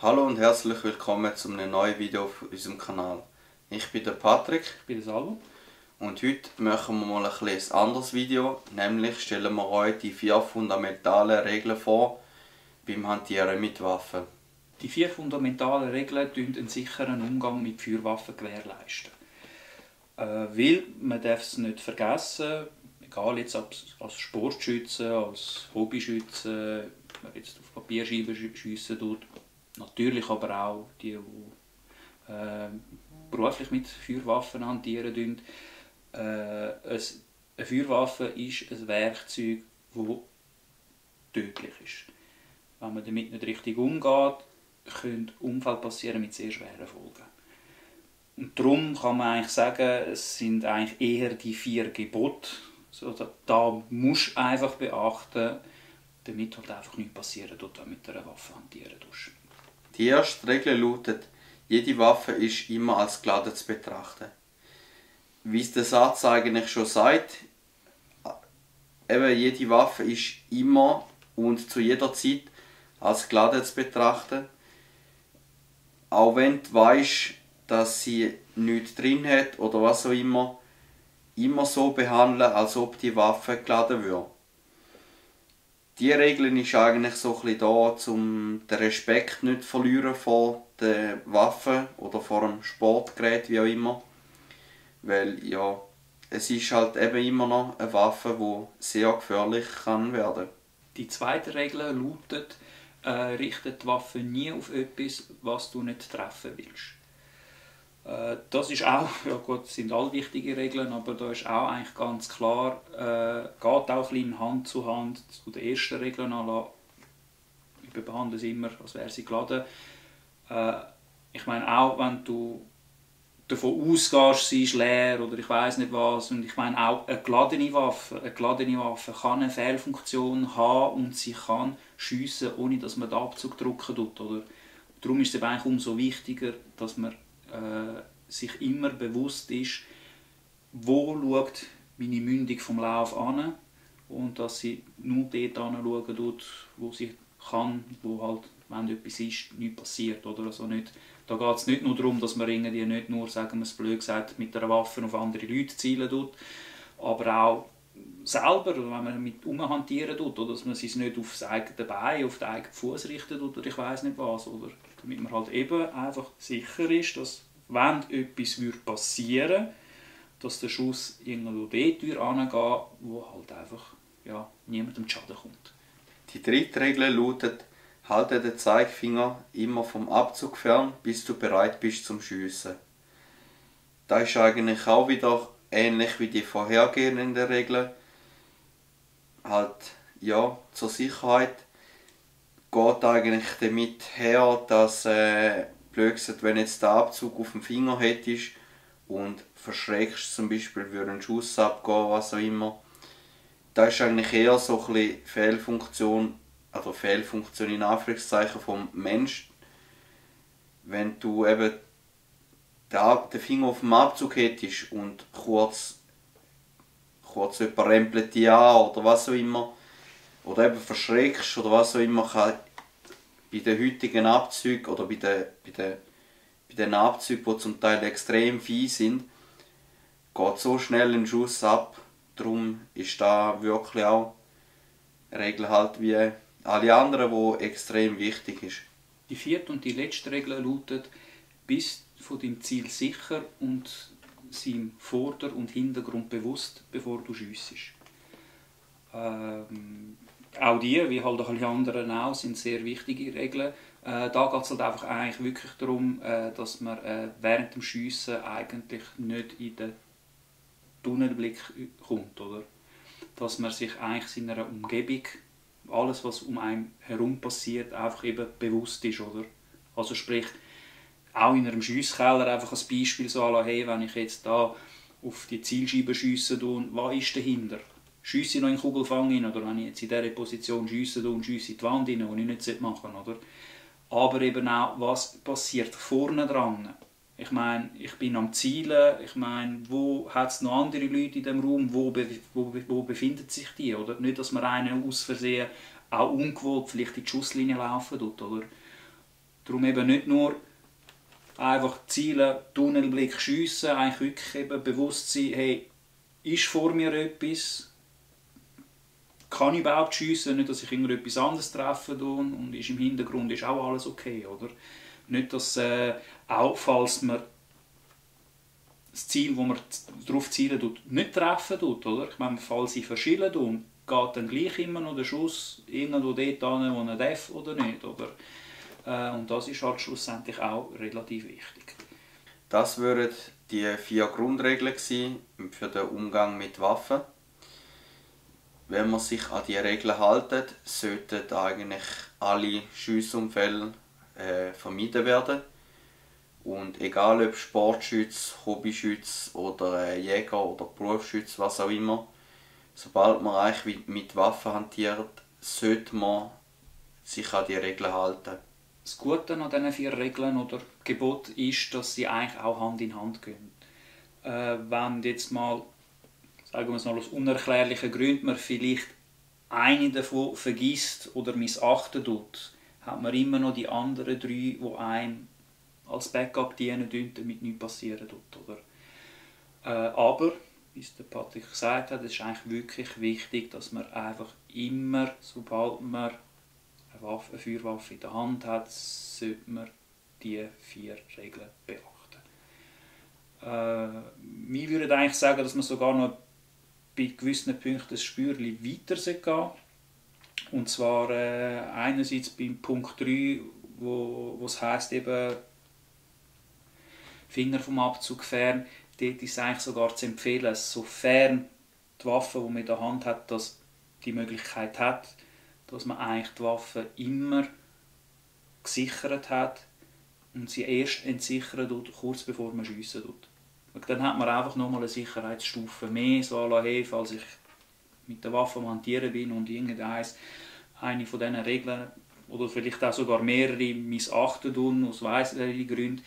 Hallo und herzlich willkommen zu einem neuen Video auf unserem Kanal. Ich bin der Patrick. Ich bin der Salvo. Und heute machen wir mal ein anderes Video, nämlich stellen wir euch die 4 fundamentalen Regeln vor beim Hantieren mit Waffen. Die 4 fundamentalen Regeln gewährleisten einen sicheren Umgang mit Feuerwaffen. Weil man darf es nicht vergessen, egal jetzt als Sportschütze, als Hobbyschütze, wenn man jetzt auf Papierscheiben schiessen tut, natürlich aber auch die beruflich mit Feuerwaffen hantieren. Eine Feuerwaffe ist ein Werkzeug, das tödlich ist. Wenn man damit nicht richtig umgeht, können Unfälle passieren mit sehr schweren Folgen. Und darum kann man eigentlich sagen, es sind eigentlich eher die 4 Gebote. Also da musst du einfach beachten, damit halt einfach nichts passieren tut, wenn du mit einer Waffe hantieren tust. Die erste Regel lautet, jede Waffe ist immer als geladen zu betrachten. Wie es der Satz eigentlich schon sagt, eben jede Waffe ist immer und zu jeder Zeit als geladen zu betrachten. Auch wenn du weißt, dass sie nichts drin hat oder was auch immer so behandeln, als ob die Waffe geladen würde. Die Regel ist eigentlich so ein bisschen da, um den Respekt nicht zu verlieren vor der Waffe oder vor dem Sportgerät, wie auch immer. Weil ja, es ist halt eben immer noch eine Waffe, die sehr gefährlich kann werden. Die zweite Regel lautet, richte die Waffe nie auf etwas, was du nicht treffen willst. Das ist auch, ja gut, sind alle wichtige Regeln, aber da ist auch eigentlich ganz klar, geht auch ein bisschen Hand zu Hand zu den ersten Regeln an. Wir behandeln es immer, als wäre sie geladen. Ich meine, auch wenn du davon ausgehst, sie ist leer oder ich weiß nicht was, und ich meine auch eine geladene Waffe kann eine Fehlfunktion haben und sie kann schiessen, ohne dass man den Abzug drücken tut. Oder? Darum ist es eigentlich umso wichtiger, dass man sich immer bewusst ist, wo schaut meine Mündung vom Lauf an und dass sie nur dort anschauen, wo sie kann, wo halt, wenn etwas ist, nichts passiert. Oder? Also nicht, da geht es nicht nur darum, dass man irgendwie nicht nur, sagen wir es blöd gesagt, mit einer Waffe auf andere Leute zielen tut, aber auch selber, wenn man mit umhantieren tut, oder dass man sich nicht auf das eigene Bein, auf den eigenen Fuß richtet oder ich weiß nicht was, oder damit man halt eben einfach sicher ist, dass wenn etwas passieren würde, dass der Schuss irgendwo dort hingehen, wo halt einfach ja, niemandem zu Schaden kommt. Die dritte Regel lautet, halte den Zeigefinger immer vom Abzug fern, bis du bereit bist zum Schiessen. Das ist eigentlich auch wieder ähnlich wie die vorhergehenden Regeln. Halt, ja, zur Sicherheit geht eigentlich damit her, dass, blöd gesagt, wenn jetzt der Abzug auf dem Finger hättest und verschreckst zum Beispiel, würde ein Schuss abgehen, was auch immer. Das ist eigentlich eher so ein bisschen Fehlfunktion, also Fehlfunktion in Anführungszeichen vom Mensch. Wenn du eben den Finger auf dem Abzug hättest und kurz jemand rempelt dich an oder was auch immer, oder eben verschreckst oder was auch immer, kann bei den heutigen Abzügen oder bei den Abzügen, die zum Teil extrem fies sind, geht so schnell ein Schuss ab. Darum ist da wirklich auch eine Regel halt wie alle anderen, die extrem wichtig ist. Die 4. und die letzte Regel lautet, bist von deinem Ziel sicher und seinem Vorder- und Hintergrund bewusst, bevor du schiessest. Auch die, wie halt alle anderen auch, sind sehr wichtige Regeln. Da geht es halt einfach eigentlich wirklich darum, dass man während dem Schiessen eigentlich nicht in den Tunnelblick kommt, oder? Dass man sich eigentlich seiner Umgebung, alles was um einen herum passiert, einfach eben bewusst ist, oder? Also sprich, auch in einem Schiesskeller einfach als Beispiel so, hey, wenn ich jetzt da auf die Zielscheibe schiesse, was ist dahinter? Schiesse ich noch in den Kugelfang rein, oder wenn ich jetzt in dieser Position schiesse und schiesse in die Wand rein, was ich nicht machen sollte, oder? Aber eben auch, was passiert vorne dran? Ich meine, ich bin am Zielen. Ich meine, wo hat es noch andere Leute in dem Raum? Wo befinden sich die? Oder? Nicht, dass man einen aus Versehen auch ungewollt vielleicht in die Schusslinie laufen tut. Oder? Darum eben nicht nur einfach zielen, Tunnelblick schiessen, eigentlich wirklich eben bewusst sein, hey, ist vor mir etwas? Kann ich überhaupt schiessen? Nicht, dass ich irgendetwas anderes treffe und ist im Hintergrund ist auch alles okay, oder? Nicht, dass auch falls man das Ziel, wo man darauf zielen tut, nicht treffen tut, oder? Ich meine, falls sie verschillen tun, geht dann gleich immer noch der Schuss irgendwo dort hin, wo er darf oder nicht, oder? Und das ist halt schlussendlich auch relativ wichtig. Das wären die 4 Grundregeln für den Umgang mit Waffen. Wenn man sich an die Regeln hält, sollten eigentlich alle Schiessunfälle vermieden werden. Und egal ob Sportschütz, Hobbyschütz oder Jäger oder Berufsschütz, was auch immer, sobald man eigentlich mit Waffen hantiert, sollte man sich an die Regeln halten. Das Gute an diesen 4 Regeln oder Gebot ist, dass sie eigentlich auch Hand in Hand gehen. Wenn jetzt mal, sagen wir es mal aus unerklärlichen Gründen, man vielleicht eine davon vergisst oder missachten tut, hat man immer noch die anderen 3, die einem als Backup dienen, damit nichts passieren tut. Oder? Aber, wie es der Patrick gesagt hat, es ist eigentlich wirklich wichtig, dass man einfach immer, sobald man eine Feuerwaffe in der Hand hat, sollte man diese 4 Regeln beachten. Wir würden eigentlich sagen, dass man sogar noch bei gewissen Punkten ein Spürchen weiter gehen sollte. Und zwar einerseits beim Punkt 3, wo es heisst, eben Finger vom Abzug fern. Dort ist es eigentlich sogar zu empfehlen, sofern die Waffe, die man in der Hand hat, dass die Möglichkeit hat, dass man eigentlich die Waffe immer gesichert hat und sie erst entsichern tut, kurz bevor man schiessen tut. Und dann hat man einfach nochmal eine Sicherheitsstufe mehr, so à la, hey, falls ich mit der Waffe am Hantieren bin und eine von diesen Regeln oder vielleicht auch sogar mehrere missachten tun, aus weiss welchen Gründen.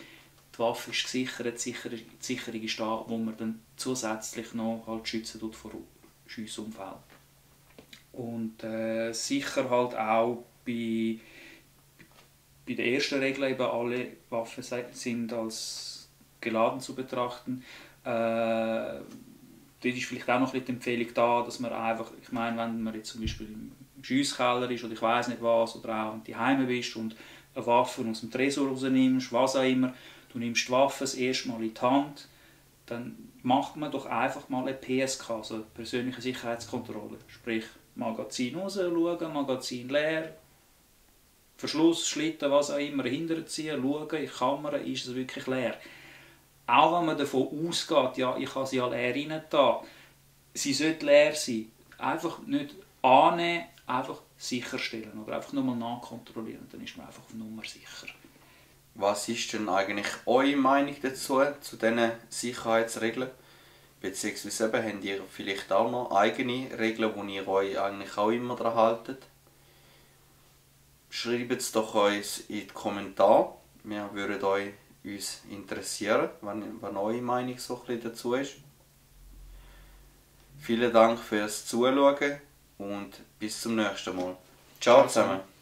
Die Waffe ist gesichert, die Sicherung ist da, wo man dann zusätzlich noch halt schützen tut vor Schiessunfällen. Und sicher halt auch bei der ersten Regel, eben alle Waffen sind als geladen zu betrachten. Dort ist vielleicht auch noch ein bisschen die Empfehlung da, dass man einfach, ich meine, wenn man jetzt zum Beispiel im Schiesskeller ist oder ich weiß nicht was, oder auch daheim bist und eine Waffe aus dem Tresor rausnimmst, was auch immer, du nimmst die Waffe das erste Mal in die Hand, dann macht man doch einfach mal eine PSK, also eine persönliche Sicherheitskontrolle. Sprich, Magazin raus schauen, Magazin leer, Verschluss, Schlitten, was auch immer, hinterziehen, schauen, in die Kamera, ist es wirklich leer. Auch wenn man davon ausgeht, ja, ich habe sie ja leer rein da, sie sollte leer sein. Einfach nicht annehmen, einfach sicherstellen oder einfach nochmal nachkontrollieren, dann ist man einfach auf Nummer sicher. Was ist denn eigentlich eure Meinung dazu, zu diesen Sicherheitsregeln? Beziehungsweise eben, habt ihr vielleicht auch noch eigene Regeln, wo ihr euch eigentlich auch immer daran haltet? Schreibt es doch uns in die Kommentare. Wir würden uns interessieren, wenn eure Meinung so ein bisschen dazu ist. Vielen Dank fürs Zuschauen und bis zum nächsten Mal. Ciao zusammen!